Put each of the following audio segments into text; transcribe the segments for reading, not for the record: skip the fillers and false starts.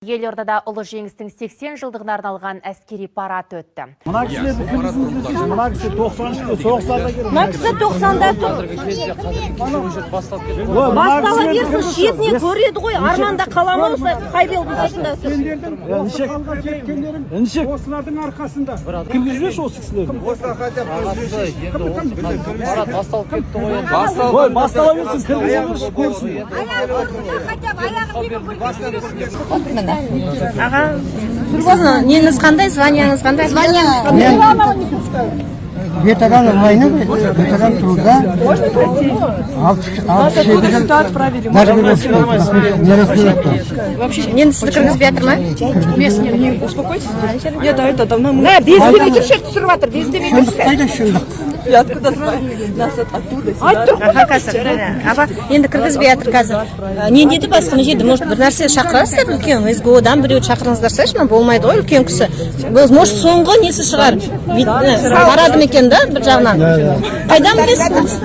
Елордада Ұлы Жеңістің 80 жылдығына арналған әскери парад өтті. Мына кісілерді кіргізіңіздерші. Мына кісі 93-те соғыстарда келген. Мына кісі 90-да тұр. Ой, мына Бастала кісілерді берсін, кіргізші. шетіне көреді ғой, арманда қала ма осылай Хайвелдің сыртында тұр. Сендердің осы халға жеткендерің Інішек. осылардың арқасында. Кіргізіп жіберші осы кісілерді. Парад басталып кетті ғой енді. Ой, бастала берсін, кіргізе берші, көрсін. Аға, сіздің неңіз қандай, званияңыз қандай? Званияңыз қандай? Ветеран войны, ветеран труда. 67 жыл. Даже не рассказывают. Енді сізді кіргізбей жатыр ма? Нет, а это давно мы. Мә, бездемей жүрші, түсіріп жатыр, бездемей Шындық қайда, шындық? Я откуда знаю? Нас оттуда сюда. Аха, қазір. Аба, енді кіргізбей жатыр қазір. Не деді басқа, не деді? Может, бір нәрсе шақырасыздар, үлкен СГО-дан біреуді шақырыңыздарсайшы, ма, болмайды ғой үлкен кісі. Бұл, может, соңғы несі шығар. Барады ма екен да бір жағынан? Қайдан білесіз?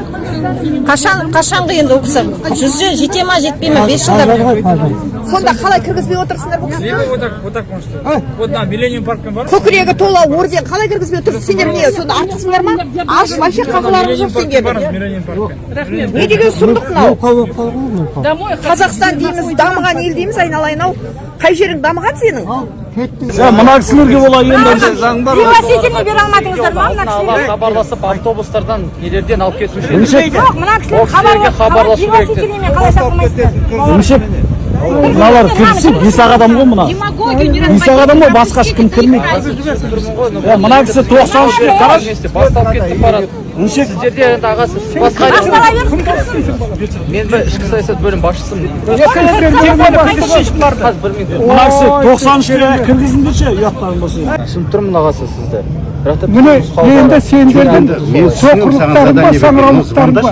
Қашан, қашанғы енді ол кісі? 100-ге жете ма, жетпей ма? 5 жылда. Қазір ғой, қазір. Сонда қалай кіргізбей отырсыңдар бұл кісіні? Вот так, вот так можете. Вот на Миллениум паркпен бар. Көкірегі тола орден, қалай кіргізбей отырсың? Сендер не, сонда артықсыңдар ма? Аш, вообще қақыларың жоқ сендердің. Миллениум паркпен. Не деген сұмдық мынау? Мылқау болып қалған ғой, мылқау. Қазақстан дейміз, дамыған ел дейміз, айналайын ау. Қай жерің дамыған сенің? Кеттің. Я, мына кісілерге олай енді. Пригласительный бере алмадыңыздар ма мына Алдын ала хабарласып, автобустардан, нелерден алып кетуші еді. Інішек, Жоқ, мына кісілер Ол кісілерге хабарласу керек деді. Пригласительныймен қалай шақырмайсыздар? Інішек, мыналар кіргізсе, бес-ақ адам ғой мына. Бес-ақ адам ғой, басқа ешкім кірмейді. Я, мына кісі 93-те, қарашы. Вместе басталып кетті парад. Інішек, Сіздерде енді, ағасы, сіз басқа Бастала берсін, кірсін. Мен бір ішкі саясат бөлім басшысымын. Қазір бір минут. Мына кісі 93-те, кіргізіңдерші, ұяттарың болса. Түсініп тұрмын, ағасы, сізді. Бірақ та Міне, нұсқау бар. енді сендердің соқырлықтарың бар, саңыраулықтарың бар.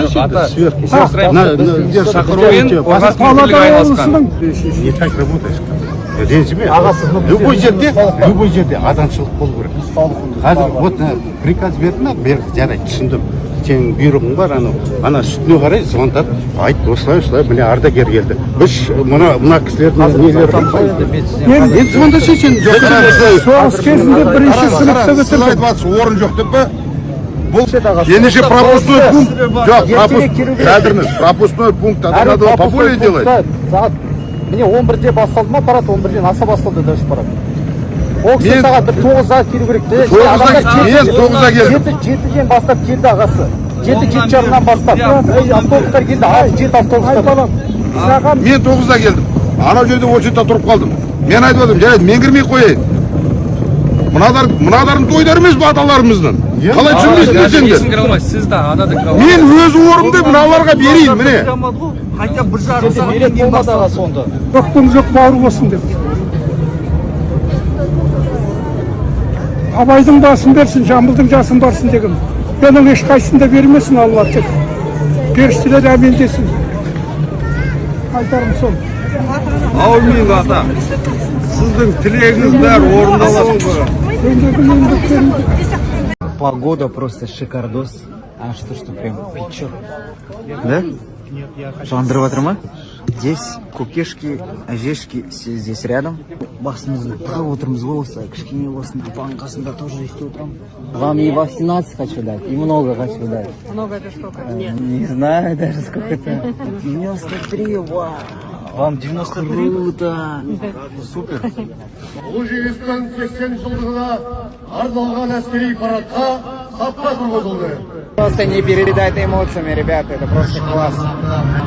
Павлодар облысының Не так работаешь. Ренжіме. Любой жерде, любой жерде адамшылық болу керек. Қазір вот приказ берді ма, берді, жарайды, түсіндім. Сенің бұйрығың бар анау. Ана үстіне қарай звондап, айт, осылай, осылай, міне ардагер келді. Біз мына кісілердің нелері бар. Енді звондашы сен. Соғыс кезінде бірінші сыныпты Сіз бітірдім. айтып жатсыз, орын жоқ деп па? Бұл ендеше пропускной пункт жоқ, пропуск кәдіріңіз, пропускной пункт тогда надо было поболее делать. Сағат міне 11-де басталды ма парад, 11-ден аса басталды даже парад. Ол кісі сағат бір 9-да келу керек. 9-да, мен 9-да келдім. 7-ден бастап келді, ағасы. 7, 7:30-нан бастап. Ей, автобустар келді, алты, жеті автобустар. Ай, балам, саған Мен 9-да келдім, анау жерде очередьте тұрып қалдым. Мен айтып жатырмын, жарайды, мен кірмей қояйын. Мыналардың тойдары емес пе аталарымыздың? Қалай түсінбейсіңдер сендер? Кіре алмайсыз, сіз де, ана да кіре. Мен өз орнымды мыналарға берейін, міне. Билет болмады, ағасы, онда. Жоқтың жоқ бауыр болсын деп. Абайдың басын берсін, Жамбылдың жасын барсын деген. Менің ешқайсысын да бермесін Алла, тек. Періштелер әмин десін. Айтарым сол. Әумин, ата. Сіздің тілегіңіз бәрі орындалады. Сендердің еңбектерің Погода просто шикардос. А что прям печет. Да? Жандырып жатыр ма? Здесь кукешки, әжешки все здесь рядом. Басымызды тығып отырмыз ғой осылай. Кішкене болсын, апаның қасында тоже өйстіп отырамын. Вам и 18 хочу дать, и много хочу дать. Много это сколько? Не знаю даже, сколько это. 93, вау. Вам 93? Круто. Супер. Ұлы Жеңістің 80 жылдығына арналған әскери парадқа сапқа тұрғызылды. Просто не передать эмоциями, ребята, это просто класс.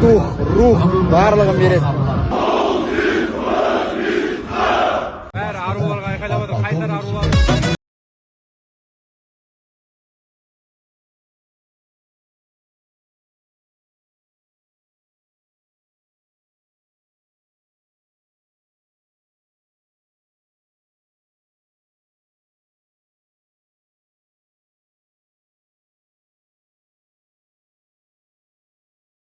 Дух, рух, барлығын береді.